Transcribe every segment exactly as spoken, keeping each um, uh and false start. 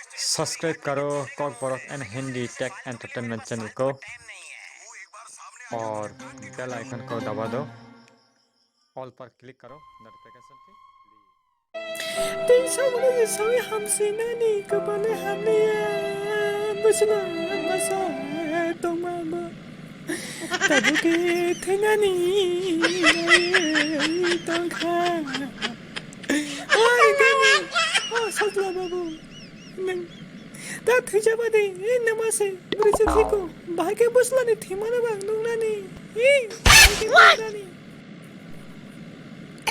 सब्सक्राइब करो कॉकबोरोक and Hindi Tech Entertainment channel को और बेल आइकन को दबा दो, ऑल पर क्लिक करो नोटिफिकेशन के लिए। Tei samani sawi hamsinani kwbangni hamliya bwswna masa tongma bo tabukhe thwinani tongkha. Oi, Dini, o Sajla babu, nwng ta thwijaba de, e, nwma se, bwrwi se thwiko, bahai khe bwslani thwimano bo ang nuknani, e, bahai khe nuknani.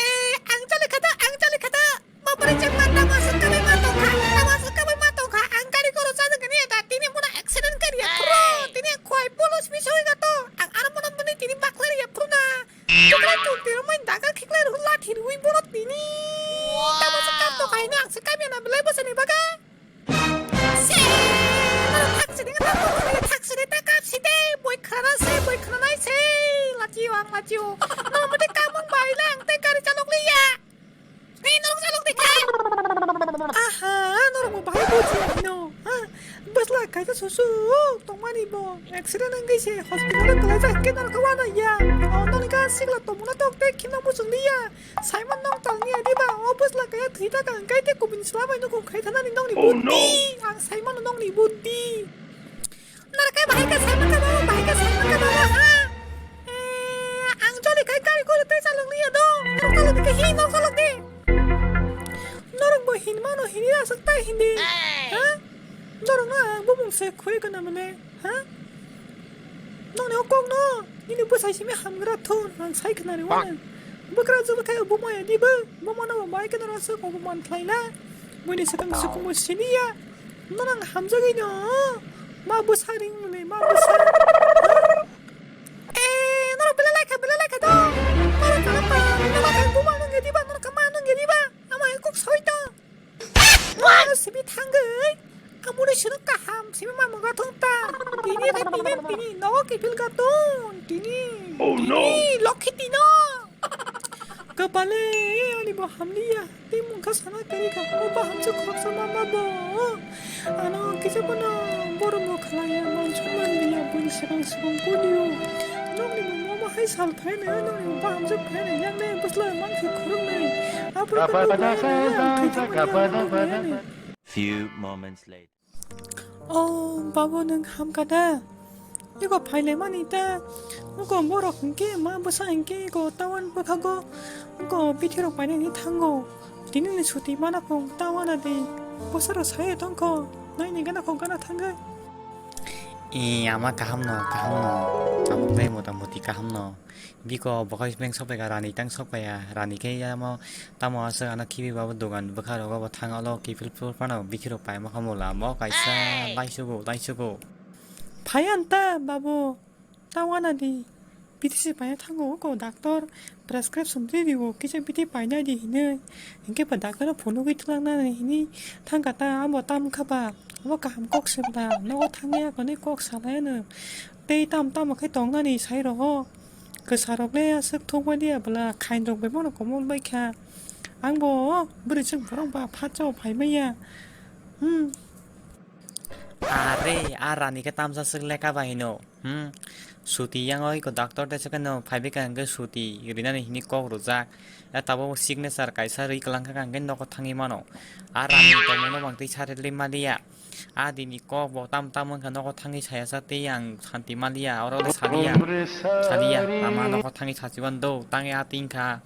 E, ang chali khata, ang chali khata, ma bwrwi chwngma tamo aswk kabai ma tongkha, tamo aswk kabai ma tongkha, ang gari goro chajak gani eta, tini muna accident kariya, pro, tini khwai polos bisoi gato, ang aro muna bwni tini baklariya, pro na. Khiklai tong twi rwmai daga khiklai rw lathi rwi bono tini. Tamo se kap to kaina ang se kap yana belai bwsani baga. Se, norok thak sini, thak sini, thak sini, ta kap sini, boi khana se, boi khana nai se, lachiyo ang lachiyo. Norok mate kamung bai lang, tei gari chalok liya. Ni norok chalok di kha. Aha, norok bo bahai buji no. Ha, bwsla kaisa susu tongmani bo. Accident wngwi se hospital o kwlaijak hwnkhe norok khe uanaiya. O nokni gana sikla tongmano tok tei khimna muchung liya. Simon nong talni adiba. O bwsla kaya thwi taka hwnkhe tei kubuni sla bai nukung khai thanani nokni buti. Ang Simon nokni buti. Norok khe bahai khe sai mankha bo, bahai khe sai mankha bo, ha? Eh, ang joli khai gari gori tei chalok liya do. Norok chalok di khe hi, norok chalok di. Norok bo hin mano, hini aswk tai hindi. Ha? Norok no ang bumung se khuri kana mane, ha? Nokni o kok no, nini bwsai simi hamgra thun, ang sai khna ri wana. Bwkra jubui khai bo maya di bo, bo mano bo bai khe norok aswk obo man khlai na. Buini swkang sukumu siniya. Norok hamjagwi no. Ma bwsa ring mwnwi, ma bwsa. Eh, norok belai lai kha, belai lai kha do. Norok kha pa, norok kha buma nung gedi ba, norok kha ma nung gedi ba. Ama kok soi to. Norok sibi thangwi. Amuri sunu kaham, sibi ma muga thung ta. Tini re tini, tini, nogo kipil ga tun. Tini, tini, lokhi tino. Kapale, ani bo hamliya. Tei mungkha sana kari kha, o bahamjwk khoroksa mama bo. Ano kisa bono borom bo khlaiya, man songman liya, boni swkang swkang kuniyo. Nokni bo mama hai sal phaino, nokni bo bahamjwk phaino, yaknai bwsla mankhe khoroknwi. Aphuru tongwi khlaiya, ang thwi thangmani ang nokni ani. Few moments later. O babu, nwng hamkha da? Eko phailaimani ta. Eko borok hinkhe ma bwsa hinkhe eko tawan bwkhago eko bithi rok painani thango. Tini ni suti mana kong tawana de. Bwsa rok sayo tongkho. Naini gana kong gana thangwi. E, ama kaham no, kaham no. Amo tei mota moti kaham no. Biko bokhok beng sokphaikha, rani tang sokphaiya, rani khe yamo tamo aswk ano khibi babu dogan bwkha rogo bo thang olo kiphil phil phano bithi rok paima kha mula mo kaisa laisugo laisugo. Phai anta babu, ta wana di, bithi se paina thango ko doctor prescription ri rio kisa bithi paina di hinwi, hinkhe ba doctor no phunugwi twlang nani hini thangkha ta amo tam kha ba, abo kaham kok se bwla nogo thangya hwnwi kok salai ano. Tei tamo tamo khe tongnani sai rogo. Kwsa rok le aswk thok bai liya bwla, khain rok bai bono komon bai kha. Ang bo bwrwi chwng borok ba phat chao phai manya. Hmm. Are, a rani khe tamsa swk lekha bai hino. Hmm. Suti yang oi ko doctor de chakhe no phai bai kha hwnkhe suti rinani hini kok rwjak. A tabuk signature kaisa rwi kwlang kha hwnkhe nogo thangwi mano. A rani tongmano bang twi sarili maliya. A dini kok bo tam tam wngkha nogo thangwi saya sa tei ang santi maliya, oro le saliya, saliya, ama nogo thangwi sachiban do, tangwi a tingkha.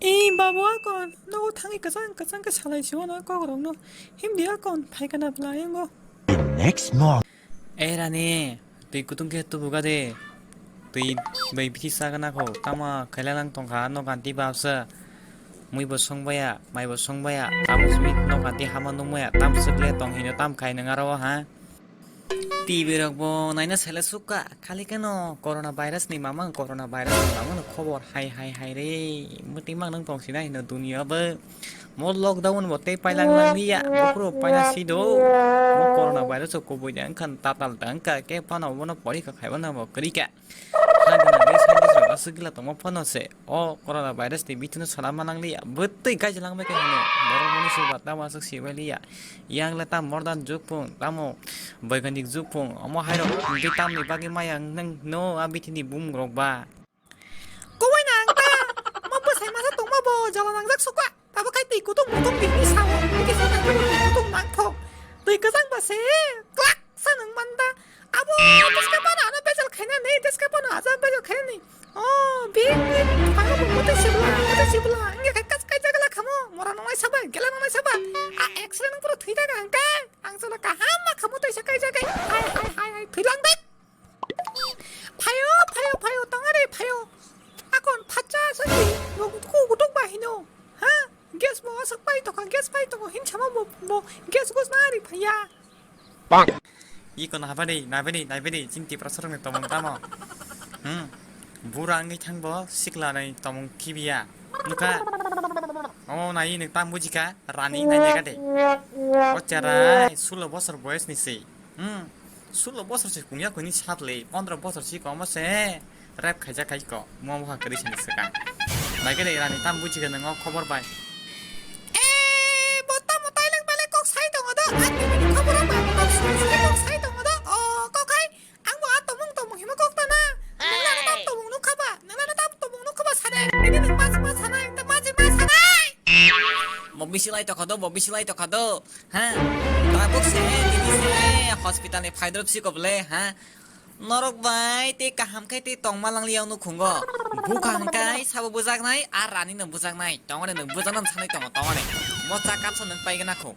Ee, babu akon, nogo thangwi kwchang kwchang khe salai si wano kok rokno. Himdi akon, phaikana bwla yango. The next morning. E rani, twi kutung khe tubuga de. Twi bai bithi sagana kho, tamo khaila lang tongkha, no ganti babsa. Mui bo songbaya, mai bo songbaya, tamo simi no ganti hama nungmaya, tam swk le tong hino, tam khai nang aro ha. T V rok bo naina sele sukha, khali keno corona virus ni mamang, corona virus ni mamang no khobor hai hai hai re. Muti mang nang tong sina hino dunia bo. Mo lockdown bo tei pailang lang liya, buphuru paina si do. Mo corona virus o kubui da wngkha, tatal da wngkha, khe phano bono porikha khaibo nang bo kwrwi kha. Ha gwnang ri scientist rok Aswk gila tongma phano se o corona virus ni bithi no sana manang liya. Bwtwi kaisa lang bai khe hino. Borok mani se ba tamo aswk se bai liya. Yang le tam modern jug phung, tamo boiganik jug phung. Omo hai rok tei tamni bagwi maya wng nang no a bithi ni bumung rok ba. Kowai na ang ta. Mo bwsai masa tongma bo jala nangjak sukha. Abo khai twi kutung mutung bini sao. Bini sao nang twi kutung nangthok. Twi kwchang ba se. Klak sa nang manda. Abo deska pano ano bejal khaina ni, deska pano aja bejal khaina ni. Oh, bi, bi, tango bo mutai sibla, mutai sibla. Nge khai kas kai jagala khamo. Mora nongai saba, gela nongai saba. A X-ray nang puro thwi daga ang kai. Ang sala kaham ma khamo tai sa kai jagai. Hai, hai, hai, hai. Thwi lang dai. Phaio, phaio, phaio, tongare phaio. Akon phacha sani, rok kutuk kutuk ba hino. Ha? Gas bo aswk pai tokha, gas pai tokha, hin sama bo, bo, gas gus na ri phaiya. Iko na habani, nabani, nabani, chini Tiprasa rokni tomong tamo. Hmm. Bura wngwi thangbo, sikla nai tomong kibiya. Nukha? O nai nung tam bujikha, rani nai nega de. O cherai, sulo bosor boyes ni se. Hmm. Sulo bosor se kungya kuni sat le, pondro bosor si komo se. Rep khaijak khai ko, mo bokha kwrwi sani swkang. Bai khe de rani tam buji khe nwngo khobor bai. E, bo tamo taileng baileng kok sai tongo do, ani bini khobor bai kok sai tongo do. O, kok hai, ang bo a tomung tomung himo kok tana. Nang tam tomung nukha ba, nang tam tomung nukha ba sanai. Ini nang mas mas sanai, ta mas mas sanai. Mo bisi lai tokha do, mo bisi lai tokha do. Ha? Tabuk se, tini se, hospital ni phaidrop si koble, ha? Norok bai tei kaham khe tei tongma langliya wngno khungo. Bukha hwnkhe sabo bujaknai, a rani no bujaknai. Tongone nwng bujaknani sanai tongo, tongone. Mocha kapsa nwng paigwna khu.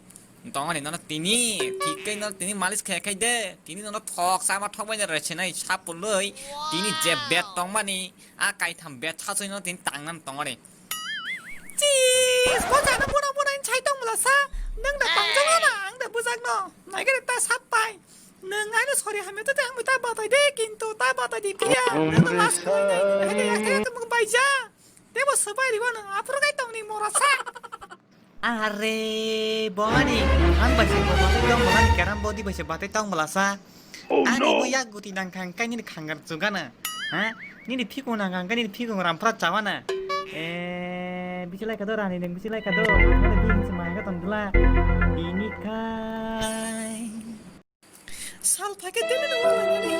Tongone nono tini, thik khe nono tini malis khe khai de. Tini nono thok sama thok bai no rwchinai sapuloi. Tini je bet tongmani, a kaitham bet sachoi nono tini tangnani tongone. Chis, bojano bona bona in chai tong mula sa. Nwng da tongjago na, ang da bujakno. Naigere ta sap pai. Nwng ano sori hamya tete ang ta batai de, kintu ta batai di phiya. Nwng no last khlai nai, nwng hai de, hai de, tumung bai ja. Tebo swbai ribo nwng, aphuru kai tongni mora sa. Are, bongani, ang bai se bo batai tong mula ni keram bodi bai se batai tong mula sa. Ani bo yak guti nang khang kai nini khangar chugana. Ha? Nini phikung nang khang kai nini phikung rampra chawana. Eh, bisi lai kado rani nang bisi lai kado. Nini bing se mai ka tong dula. Bini kai. Sal phai khe tini no wala nani.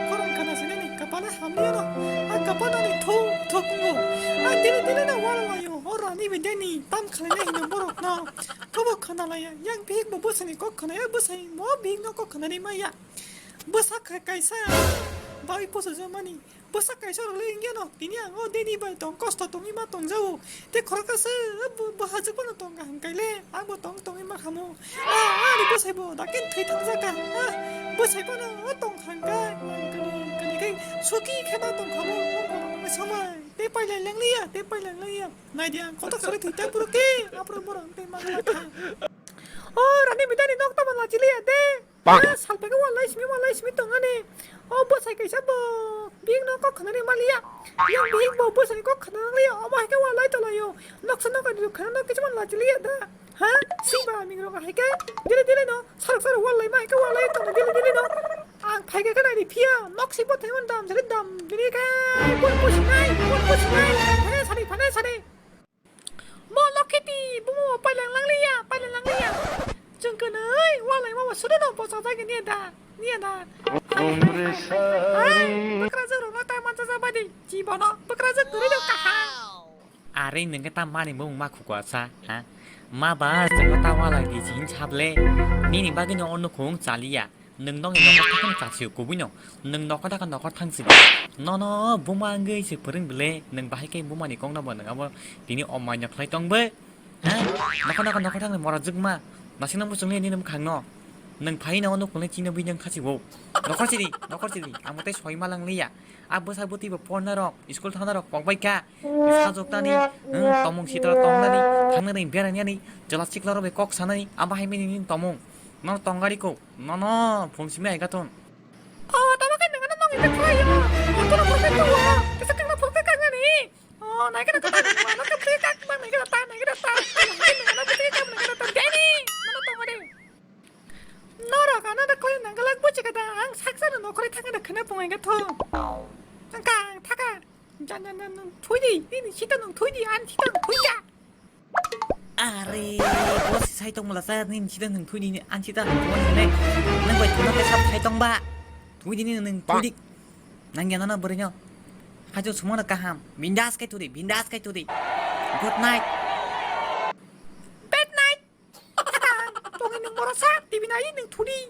Khorang kana sini ni kapana hamni no. A kapana ni thuk thuk ngo. A tini tini no wala yo. O rani bideni tam khalai ni borok no. Kobo khana laya. Yang bihik bo bwsani kok khana ya bwsai mo bihik no kok khana ni maya. Bwsa kha-, kaisa bai posa jomani. Bwsa kaisa rok le wngya no. Tini ang o deni bai tong kosto tongwi ma tong jao. Te khorok kasa bo, bo hajak bono tong kaham kai le. Ang bo tong tongwi ma khamo. A, ani bwsai bo dakin thwi thang jaka. A, bwsai bono o tong hang kai. Ang kani, kani kai suki khe ma tong khamo. O bono ma samai. Te pai lai lang liya, te pai lai lang liya. Nai di ang kotak sari thwi ta puro ke. Apro borok te ma kha. O rani bidani nok ta ma la chiliya de. Bang. Ah, salpege walai simi, walai simi tongani. O bwsai kaisa bo bing no kok khwnani maliya. Yang bing bo bwsai kok khwnani liya. Omo hai khe walai tolayo. Noksa nokani rok khwnano kichuman lachiliya da. Ha? Siba ming rok hai khe. Dili dili no. Sarok sarok walai ma hai khe walai tong dili dili no. Ang phai khe kanai ni phiya. Nok si bo thaiman dam jali dam. Dili khe. Bun bwsinai. Bun bwsinai. Phane sani, phane sani. Mo Lokhiti, bumo bo pailang langliya, pailang langliya. Chwng kwnwi, walai ma bo sudo no bosa jagwi niya da, niya da. Hai, hai, hai, hai, hai. Bwkrajwk rokno tai mansa jabadi, jibono bwkrajwk kwrwi no kaham. Are nwng khe ta mani bumung ma khukwa sa, ha? Ma ba, chwngno ta walai di, jin sable. Nini bagwi no ono khung chaliya. Nwng nokni nokor thangkhani chasio kubuino. Nwng nokor dakha nokor thangsi. Nono buma wngwi se phwrwng bwle, nwng bahai khe bumani kokno bo nwng abo tini omai no khlai tong bo. Ha? Nokor dakha nokor thangni mora jwkma. Nasingno muchungli nini bwkhangno. Nwng phai no nukulni chini bui nwng khasi bo. Nokor chiri, nokor chiri. Ang bo tei soi ma lang liya. A bwsa bwtwi bo porna rok, school thangna rok pokbai kha. Sajwk tani, hmm, tomung sitra tong nani, thang nani, berai nani, jwla chikla rok bai kok sanani, abo hai mini nini tomung. Nono tong gari ko, nono phung simi ai gathon. O, tamo khe nangano nong ite khwlai yo. O, tono phung khe tuwo. Kisa kangna phung khe kangnani. O, nai khe nang kata nang khe phung khe kak nang nai khe ta, nai khe ta. Nang khe nangano phung khe kak nang khe ta. Deni, nono tong gari. Norok ano da koi nang galak buchi kata, ang saksa no nokhori thang da khana phung ai gatho. Ang ka, ang thaka. Jan jan jan nwng thui di, nini sita nwng thui di, ani sita nwng thui ya. Are, boss sai tong mala sa, nini sita nwng thui di, ani sita nwng thui di, nang bai thuna ke sab sai tong ba. Thui di nini nwng thui di. Nang ya nana bwrwi no. Hajo sumana kaham. Bindas kai thui di, bindas kai thui di. Good night. Bad night. Tongwi nwng moro sa, T V nai nwng thudi.